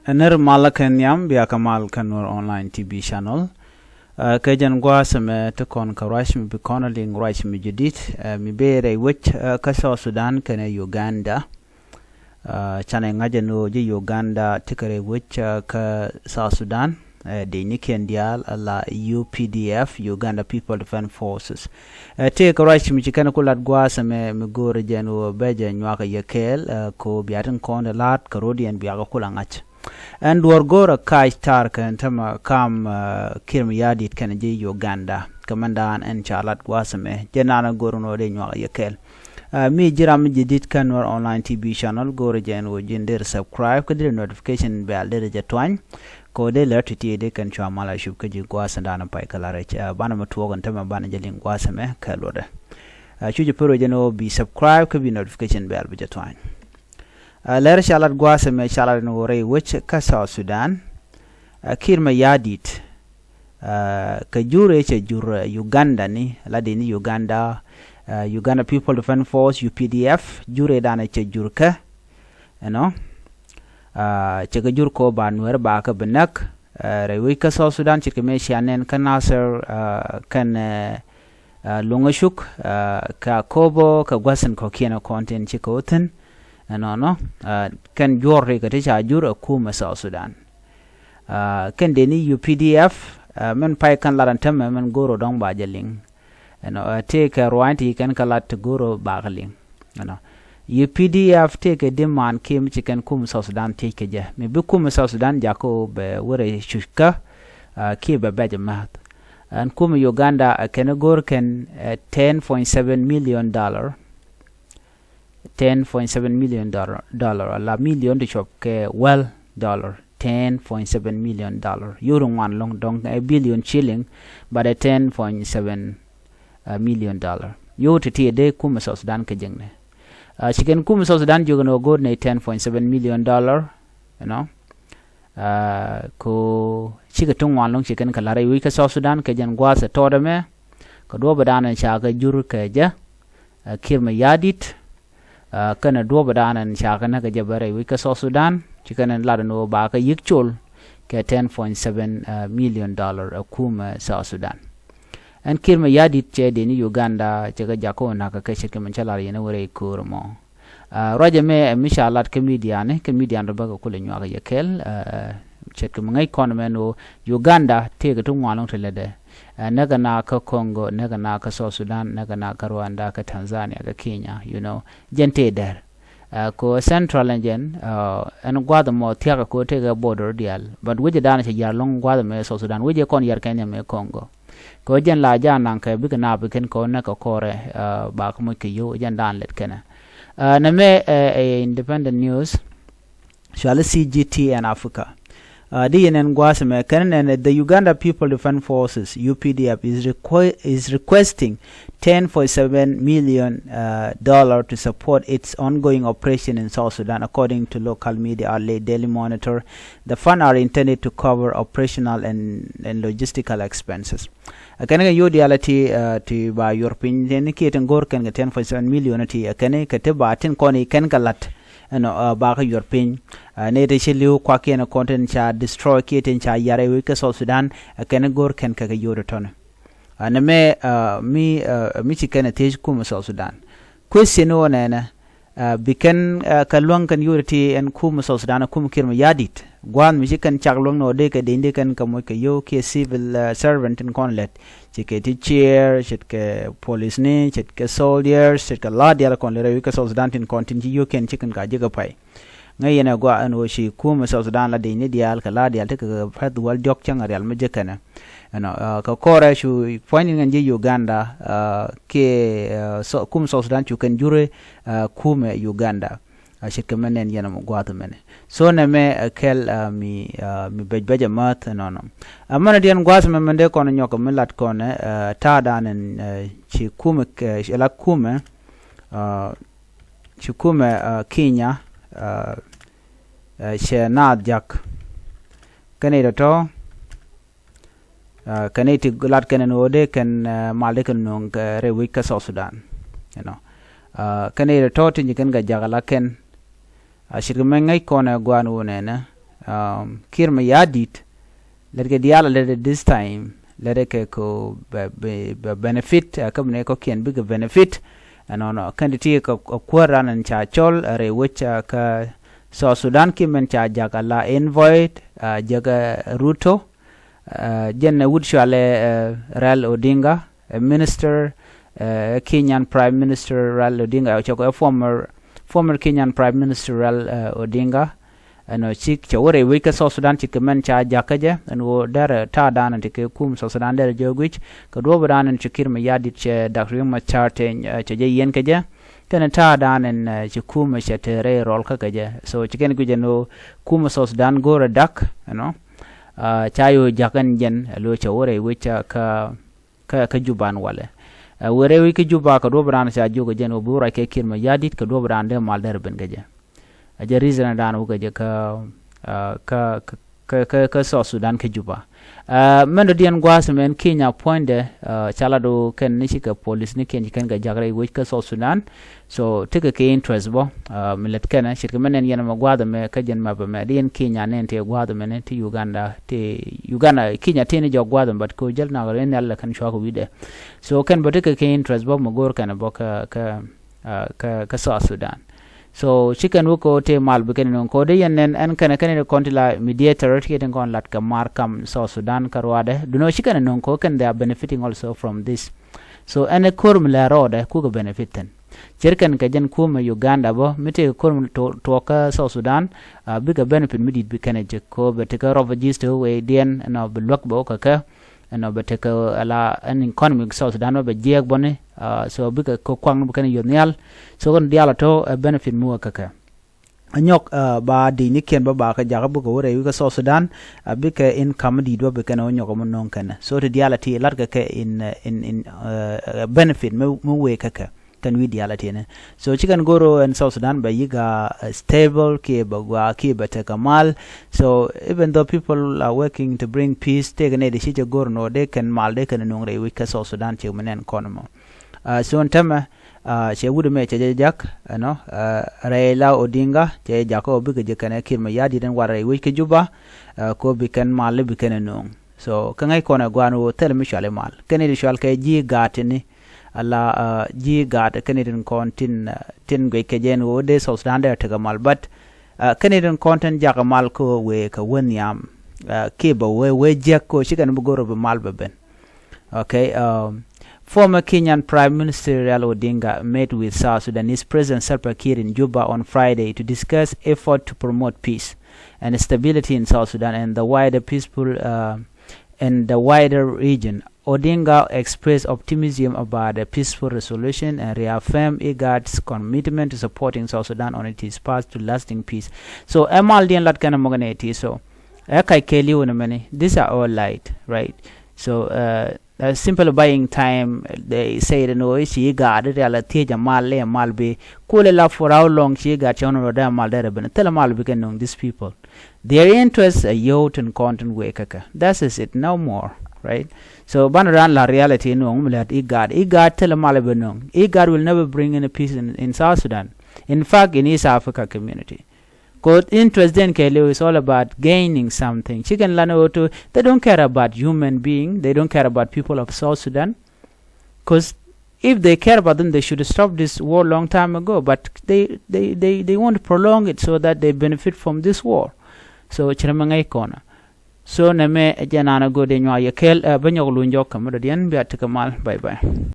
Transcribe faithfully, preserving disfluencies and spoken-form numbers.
Ɛ nir malä kɛ nhiam bia kɛ mal kä Nuer Online T V channel. Ɛ, kɛ jɛn gua̱a̱th ɛmɛ ti kɔn kɛ ruac mi bi kɔn a liŋ ruac mi jadid, ɛ, mi bee rɛy wec, ɛ, kä South Sudan kɛnɛ Uganda. Ɛ, canɛ ŋa̱c ɛn ɣöö ji̱ Uganda ti kɛ rɛy wec, ɛ, kä South Sudan, ɛ, dec ni kiɛn diaal ala U P D F, Uganda People Defense Forces. Ɛ, tëë kɛ ruac mi ci kɛn ku lat gua̱a̱th ɛmɛ mi go̱o̱rɛ jɛn ɣöö bɛ jɛ nyuak ɛ yɛ kɛɛl, ɛ, ko bia tin kɔn dɛ la̱a̱t kɛ ro̱diɛn bia kɛ kula ŋa̱c. Ɛn duɔ̱ɔ̱r go̱o̱rɛ kac ta̱a̱r kɛn tämɛ kam, ɛ, Kiir Mayardit kɛn ji̱ Uganda. Kɛ mɛn daan ɛn ca lat gua̱a̱th ɛmɛ. Jɛ naan ɛ go̱o̱r nɔ dee nyuak ɛ yɛ kɛɛl. Ɛ, mi ji̱ ram mi ji̱ dit kä Nuer Online T V channel go̱o̱rɛ jɛ ɛn ɣöö ji̱n der subscribe kä der notification bell der jɛ tuany. Kɛ ɣöö dee lɛr ti̱ti̱ dee kɛn cua mal a cup kä ji̱ gua̱a̱th ɛn daan pay kä la rɛc. Ɛ, banɛ mi tuɔɔk ɛn tämɛ banɛ jɛ liŋ gua̱a̱th ɛmɛ kɛ luɔtdɛ. Ɛ, cu jɛ pär wec ɛn ɣöö bi subscribe kä bi notification bell bi jɛ tuany. Ɛ, lɛr ca lat gua̱a̱th ɛmɛ ca lat ɛn ɣöö rɛy wec kä South Sudan. Ɛ, Kiir Mayardit, ɛ, kɛ jur ëë cɛ jur, ɛ, Uganda ni, la dee ni Uganda, ɛ, Uganda People Defense Force, U P D F, jur ëë danɛ cɛ jur kɛ, you know. Ɛ, cɛ kɛ jur kɔ ba Nuɛr ba kɛ bi näk, ɛ, rɛy wec kä South Sudan ce̱tkɛ mëë cia nɛn kä Nasir, ɛ, kɛn, ɛ, ɛ, Luŋä Cuk, ɛ, kɛ Akobo, kɛ gua̱th in kɔ̱kiɛn kɔn tin ci kɛ wä thi̱n. Ɛnɔnɔ, ɛ, kɛn juɔr ri kɛ ti ca jur ɛ kumɛ South Sudan. Ɛ, kɛn dee ni U P D F, ɛ, mɛn pay kɛn lat ɛn tämɛ mɛn go̱o̱r ɔ dɔ̱ŋ ba jɛ liŋ. Ɛnɔ, ɛ, tëë kɛ ruany ti kɛn kɛ lat ti go̱o̱r ɔ ba kɛ liŋ. Ɛnɔ, U P D F tëë kɛ di man kiɛ mi ci kɛn kumɛ South Sudan thiec kɛ jɛ. Mi bi kumɛ South Sudan jakä bɛ wärɛ cuc kä, ɛ, kiɛ bɛ bɛc ɛ mäth. Ɛn kumɛ Uganda, ɛ, kɛn go̱o̱r kɛn, ɛ, ten point seven million dollar. Ten point seven million dollar, dollar, ala million ti cuɔp kɛ wäl dollar, ten point seven million dollar. Yuri ŋuan loŋ dɔŋ ɛ billion shilling, but ɛ ten point seven, uh, million dollar. Yuri ti ti dee kumɛ South Sudan kɛ jiŋnɛ. Uh, ci kɛn kumɛ South Sudan jiök ni ɣöö go̱o̱r ni ten point seven million dollar, you know. Uh, ko cikɛ ti ŋuan loŋ ci kɛn kɛ la̱r rɛy wec kä South Sudan kɛ jɛn gua̱a̱th ɛ tɔɔt ɛmɛ. Kɛ duɔ̱ɔ̱p ɛ da̱a̱n ɛ ca kɛ jur kɛ jɛ, uh, Kiir Mayardit, uh, kɛnɛ duɔ̱ɔ̱p ɛ da̱a̱n ɛn ca kɛ näk kɛ jɛ bä rɛy wec kä South Sudan, ci kɛn ɛ lat ɛn ɣöö ba kɛ yi̱k col kɛ ten point seven, uh, million dollar ɛ kumɛ, uh, South Sudan. Ɛn Kiir Mayardit cɛ dee ni Uganda cɛ kɛ jakä wä na̱k kɛ kɛ ce̱tkɛ min cä lar yɛn ɛ wä rɛy köör ɛmɔ. Uh, ruacɛ mɛ ɛ mi ca lat kä midiani, kä midian rɔ bä kɛ kulɛ nyuak yɛ kɛl, uh, ce̱tkɛ mi ŋäc kɔn mɛn ɣöö Uganda tëëkɛ ti ŋuan loŋ ti lätdɛ. Ɛ, näkɛ na kä Congo, näkɛ na kä South Sudan, näkɛ na kä Rwanda, kä Tanzania, kä Kenya, you know, jɛn tëë dɛr. Ɛ, ko Central ɛn jɛn, ɛ, ɛn gua̱th mɔ thia̱kɛ ko tëëkɛ border diaal. But wecɛ da̱a̱n cɛ yar lo̱ŋ gua̱th mɛ South Sudan, wecɛ kɔn yar kɛn mɛ Congo. Ko jɛn la ja̱a̱n naŋ kɛ bikɛ naap kɛn ko näkɛ kɔrɛ, ɛ, ba kä moc kɛ yio̱w, jɛn da̱a̱n lɛt kɛnɛ. Ɛ, nɛ mɛ, ɛ, ɛ, Independent News. Cuali C G T N Africa. Uh, di yɛn ɛn gua̱a̱th ɛmɛ kɛn nɛn, the Uganda People Defense Forces, U P D F, is, requ- is requesting ten point seven million, uh, dollar to support its ongoing operation in South Sudan, according to local media outlet Daily Monitor. The fund are intended to cover operational and, and logistical expenses. Ɛ kɛn kɛ yio̱w diaal ɛ ti, ɛ, ti ba yuɔr piny tɛn kiɛ tin go̱o̱r kɛn kɛ ten point seven million ɛ ti ɛ kɛn kɛ ti ba tin kɔn i̱ kɛn kɛ la̱t. Ɛnɔ, ɛ, ba kɛ yuɔr piny. Ɛ, nɛy ti ci li̱w kuakiɛn kɔn tin ca destroy kiɛ tin ca yar ɛ wec kä South Sudan, ɛ kɛn go̱o̱r kɛn kɛ kɛ yio̱w tɔ̱tɔ̱ni. Ɛ, nɛmɛ, ɛ, mi, ɛ, mi ci kɛn ɛ thiec kumɛ South Sudan. Question wä nɛnɛ, ɛ, bi kɛn, ɛ, kɛ luäŋ kɛn yio̱w ti ɛn kumɛ South Sudan, kumɛ Kiir Mayardit. Gua̱a̱th mi ci kɛn cak luäŋ nɔ dee kɛ dee dee kɛn kɛ moc kɛ yio̱w kiɛ civil, ɛ, servant tin kɔn lɛt. Ce̱tkɛ teacher, ce̱tkɛ policeni, ce̱tkɛ soldiers, ce̱tkɛ la diaal kɔn lɛ rɛy wec kä South Sudan tin kɔn tin ci yio̱w kɛn ci kɛn ka ji̱ kɛ pay. Ŋäc yɛn ɛ gɔaa ɛn ɣöö ci kumɛ South Sudan la dec ni diaal kɛ la diaal tekɛ kɛ pɛ̈th wäl diɔ̱k cäŋ rial mi jek kɛnɛ. Ɛnɔ, ɛ, kɛ kɔrɛ cu puɔ̱ny ni ŋɛn ji̱ Uganda, ɛ, kiɛ, ɛ, so, kumɛ South Sudan cu kɛn jurɛ, ɛ, kumɛ Uganda. Ɛ, ce̱tkɛ mɛ nɛn yɛn ɛmɔ gua̱a̱th mɛnɛ. So nɛmɛ, ɛ, kɛl, ɛ, mi, ɛ, mi bɛc bɛc ɛ mäth ɛnɔnɔ. Ɛ, mɛnɛ diɛn gua̱a̱th mɛ mɛn dee kɔn nyɔk mi lat kɔn, ɛ, ta̱a̱ da̱a̱n ɛn, ɛ, ci kumɛ, ɛ, ci la kumɛ, ɛ, ci kumɛ, ɛ, Kenya, ɛ, ɛ, cɛ naath jak. Kɛn i̱ tɔ̱tɔ̱, ɛ, kɛn i̱ ti lat kɛn ɛn ɣöö dee kɛn, ɛ, mal dee kɛn nööŋ kɛ rɛy wec kä South Sudan. You know. Ɛ, kɛn i̱ tɔ̱tɔ̱ ti nyi kɛn kɛ jak ala kɛn. Ɛ, ce̱tkɛ mɛ ŋäc kɔn ɛ gua̱a̱n wun ɛnɛ. um, Kiir Mayardit, lät kɛ diaal a lät this time, lät kɛ kɛ bɛ, bɛ, bɛ benefit, uh, kä bi nɛ kɔkiɛn bikɛ benefit. Ɛnɔnɔ kɛn ti ti kɛ kuäär ran ɛn ca cɔl, uh, rɛy wec, uh, kä South Sudan ki mɛn ca jak a la envoy, uh, jɛ kɛ Ruto, uh, jɛn wut cualɛ, uh, Raila Odinga, a minister, uh, Kenyan Prime Minister Raila Odinga, cɛ kɛ former, former Kenyan Prime Minister Raila, uh, Odinga. Ɛnɔ ci cɛ wä rɛy wec kä South Sudan ci kɛ mɛn ca jak kä jɛ, ɛn ɣöö derɛ ta̱a̱ da̱a̱n ti kɛ kum South Sudan derɛ jɛ guic kɛ duɔ̱ɔ̱p da̱a̱n ci Kiir Mayardit cɛ Doctor Riek Machar Teny, uh, cɛ jɛ yiɛn kä jɛ. Kɛn ta̱a̱ da̱a̱n ɛn, uh, ci kum cɛ te rɛy rɔl kä kɛ jɛ. So ci kɛn guic ɛn ɣöö kum South Sudan go̱o̱rɛ dak, you know. Uh, ca yo̱o̱ jak ɛn jɛn ɛ lo̱ cɛ wä rɛy wec kä kä, kä Juba ɛn walɛ. Ɛ, wëë rɛy wec kä Juba kɛ duɔ̱p raan ca jiök kɛ jɛn wä bi wä ruac kɛ Kiir Mayardit kɛ duɔ̱p raan dee mal derɛ ben kɛ jɛ. Ɛ jɛ reason daan wä kɛ jɛ kä, ɛ, kä, kä, kä, kä, kä South Sudan kä Juba. Ɛ, mɛn dɔ̱diɛn gua̱a̱th mɛn Kenya puɔ̱nydɛ, ɛ, ca lat wä kɛn ni cikɛ police ni kiɛn ci kɛn kɛ jak rɛy wec kä South Sudan. So tekɛ kɛ interest bä, uh, mi lät kɛnɛ ce̱tkɛ mɛ nɛn yɛn mɛ gua̱a̱th ɛmɛ kä jɛn map ɛmɛ di yɛn Kenya nɛn tëë gua̱a̱th ɛmɛ ni ti Uganda ti Uganda Kenya tëë ni jɔk gua̱a̱th ɛmɛ, but kɛ ɣöö jäl nak rɛy nhial lɛ kɛn cua kɛ wi̱cdɛ. So kɛn bä tekɛ kɛ interest bä mɛ go̱o̱r kɛnɛ bä kä, kä, uh, kä, kä South Sudan. So ci kɛn wä kɛ ɣöö tëë mal bi kɛn nöŋ kɛ ɣöö di yɛn nɛn ɛn kɛnɛ kɛn ni kɔn ti la mediator ti kɛ tin kɔn lat kɛ mar kam South Sudan kä ruaadɛ. Dunɔ ci kɛn nöŋ kɛ ɣöö kɛn they are benefiting also from this. So ɛn ɛ ko̱r mi lɛ rɔɔdɛ kukɛ benefit thin. Cir kɛn kɛ jɛn kumɛ Uganda bä mi tëëkɛ ko̱r mi tuɔɔk kä South Sudan, a, bikɛ benefit mi di̱t bi kɛn ɛ jek kɛ ɣöö bɛ tekɛ refugees te wee diɛn ɛnɔ bi luäk bɛ wä kɛ kɛ ɛnɔ bɛ tekɛ ala ɛn economy South Sudan bä bɛ jiɛɛk bɔni, a, so bikɛ kɛ kuaŋ bi kɛn ɛ yio̱th nhial. So kɛn diaal ɔ to̱ ɛ benefit mi wä kɛ kɛ. Ɛ nyɔk, a, ba di̱i̱cnikiɛn bä ba kɛ jakä bikɛ wä rɛy wi̱i̱ kä South Sudan, a, bikɛ income di̱i̱t bä bi kɛn ɛ wä nyɔk ɛmɔ no̱o̱ŋ kɛn. So ti diaal ɛ ti lat kɛ kɛ in, in, in, ɛ, benefit mi, mi wee kɛ kɛ. Kɛn wi̱i̱ diaal ɛ tiɛnɛ. So ci kɛn go̱r ɛn South Sudan bɛ yi̱k a, ɛ, stable kiɛ bɛ gɔaa kiɛ bɛ tekɛ mal. So even though people are working to bring peace, tëëkɛ nɛy ti ci jɛ go̱r nɔ dee kɛn mal dee kɛn no̱o̱ŋ rɛy wi̱c kä South Sudan ciek mi nɛn kɔn ɛmɔ. A, so ɛn täämɛ, a, cɛ wut ɛmɛ cɛ jɛ jak, ɛnɔ, a, Raila Odinga cɛ jɛ jak ɔ bikɛ jɛ kɛnɛ Kiir Mayardit ɛn war rɛy wec kä Juba, a, kɛ ɔ bi kɛn mal bi kɛn ɛ no̱o̱ŋ. So kä ŋäc kɔn ɛ gua̱a̱n ɣöö thilɛ mi cual i̱ mal. Kɛn i̱ ti cual kɛ ji̱ gaat tini, ala, a, ji̱ gaat kɛn i̱ tin kɔn tin, a, tin guic kɛ jɛ ɛn ɣöö dee South Sudan dee tekɛ mal. But, a, kɛn i̱ tin kɔn tin jakä mal kä ɣöö wëë kɛ wä nhiam, a, kiɛ bɛ wee, wee jiäk kä ɣöö ci kɛn bi go̱r ɔ bi mal bɛ ben. Okay, um, former Kenyan Prime Minister Raila Odinga met with South Sudanese President Salva Kiir in Juba on Friday to discuss effort to promote peace and stability in South Sudan and the wider peaceful, uh, and the wider region. Odinga expressed optimism about a peaceful resolution and reaffirmed IGAD's commitment to supporting South Sudan on its path to lasting peace. So, ɛ mal diɛn lat kɛn ɛ mɔk nɛ ti so. Ɛ kac kɛɛliw ni mɛni, these are all light, right? So, uh, uh, simply buying time, they say, you know, ci IGAD rial a thiec a mal, lɛ mal bi kulɛ la for how long ci IGAD cɛ honorable dɛ mal dɛ rɛ ben. Thilɛ mal bi kɛ nöŋ these people. Their interest a yio̱w tin kɔn tin wee kɛ kɛ. That is it, no more, right? So banɛ raan la reality ni ɣɔŋ mi lɛ IGAD. IGAD thilɛ mal bi nöŋ. IGAD will never bring any peace in, in South Sudan. In fact, in East Africa community. Cause interest den kɛɛliw is all about gaining something. Ci kɛn lan ɣöö to, they don't care about human being. They don't care about people of South Sudan. Cause if they care about them, they should stop this war long time ago. But they, they, they, they want to prolong it so that they benefit from this war. So ci rɛ mɛ ŋäc kɔnä. So nɛmɛ ɛ jɛ naan ɛ go̱o̱r dee nyuak yɛ kɛɛl, ɛ, bä nyɔk luny jɔk kä mi dɔ̱diɛn bia tekɛ mal. Bye bye.